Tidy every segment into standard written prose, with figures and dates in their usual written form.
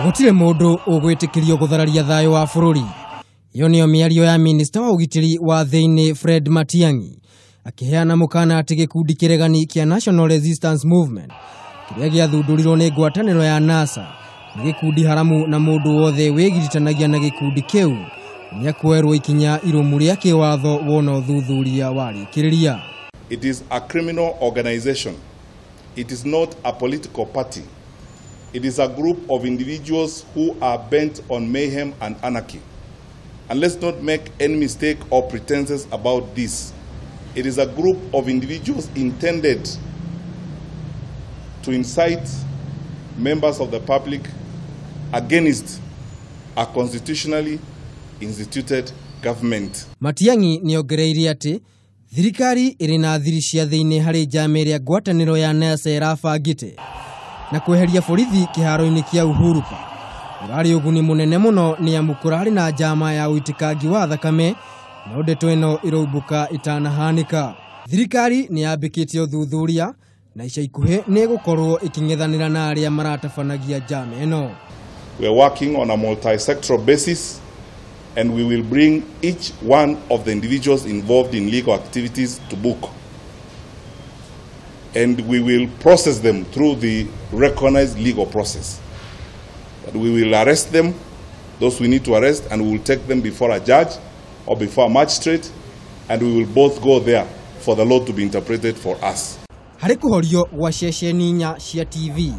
Gũtirĩ mũndũ ũgwĩtĩkĩrio gũthararia thayũ wa bũrũri. Ĩyo nĩyo mĩario ya minista wa ũgitĩri wa thĩinĩ Fred Matiang'i akĩheana mũkana atĩ gĩkundi kĩregani kĩa National Resistance Movement kĩrĩa gĩathundũrirwo nĩ ngwatanĩro ya NASA nĩ gĩkundi haramu na mũndũ wothe wĩgiritanagia na gĩkundi kĩu nĩekuoerwo ikinya irũmu rĩa kĩwatho wona ũthuthuria warĩkĩrĩria. It is a criminal organization. It is not a political party. It is a group of individuals who are bent on mayhem and anarchy. And let's not make any mistake or pretenses about this. It is a group of individuals intended to incite members of the public against a constitutionally instituted government. Matiang'i nĩongereire atĩ thirikari ĩrĩ na thiri cia thĩinĩ harĩ njama ĩrĩa ngwatanĩro ya NASA ĩrabangĩte na kweheria borithi kĩharo-inĩ kĩa Uhuru Park. Ũrarĩ ũguni mũnene mũno nĩ amu kũrarĩ na njama ya ũitĩkangi wa thakame no ndeto ĩno ĩraumbũka ĩtanahanĩka. Thirikari nĩ yambĩkĩte ũthuthuria na ica ikuhĩ nĩ ĩgũkorwo ĩkĩng'ethanĩra na arĩa maratabanagia njama ĩno. We are working on a multi-sectoral basis and we will bring each one of the individuals involved in legal activities to book. And we will process them through the recognized legal process. But we will arrest them, those we need to arrest, and we will take them before a judge or before a magistrate, and we will both go there for the law to be interpreted for us. Harĩ kũhorio gwa ceceni inya cia TV,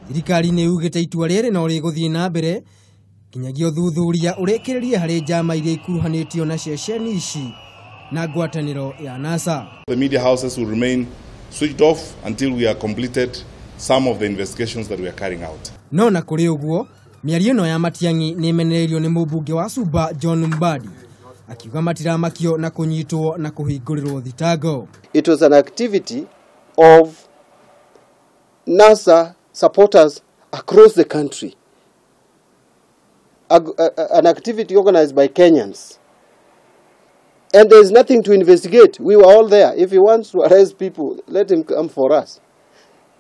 thirikari nĩ yugĩte itua rĩrĩ no rĩgũthiĩ na mbere nginyagia ũthuthuria ũrĩkĩrĩrie harĩ njama iria ikuruhanĩtio na ceceni ici na ngwatanĩro ya NASA. The media houses will remain switched off until we have completed some of the investigations that we are carrying out. No na kũrĩ ũguo, mĩario ĩno ya Matiang'i nĩ ĩmenereirio nĩ mũmbunge wa Suba John Mbadi akiuga matiramakio na kũnyitwo na kũhingũrĩrwo thitango. It was an activity of NASA supporters across the country. An activity organized by Kenyans. And there is nothing to investigate. We were all there. If he wants to arrest people, let him come for us.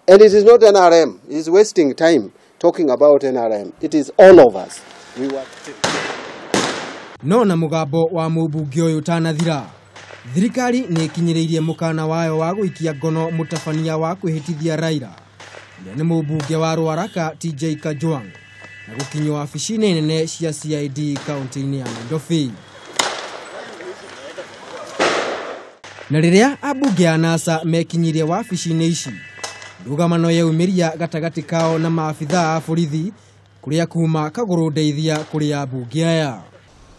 And it is not NRM. He's wasting time talking about NRM. It is all of us. We were. No na mugambo wa mũmbunge ũyũ ũtanathira, thirikari nĩ ĩkinyĩrĩirie mũkana wayo wa gũikia ngono mũtabania wa kwĩhĩtithia Raila ũrĩa nĩ mũmbunge wa Ruaraka TJ Kajwang' na gũkinyio wabici-inĩ nene cia CID kaunti-inĩ ya Nairobi. Na rĩrĩa ambunge a NASA mekinyirie wabici-inĩ ici, ndũgamano yaumiria gatagatĩ kao na maabithaa a borithi kũrĩa kuma kagũrũ ndeithia kũrĩ ambunge aya.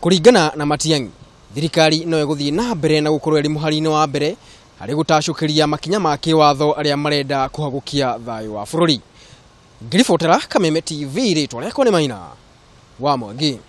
Kũringana na Matiang'i, thirikari no ĩgũthiĩ na mbere na gũkorwo ĩrĩ mũhari-inĩ wa mbere harĩ gũtacũkĩria makinya ma kĩwatho arĩa marenda kũhagũkia thayũ wa bũrũri. Ngiribotera Kameme TV, rĩtwa rĩakwa nĩ Maina wa Mwangi.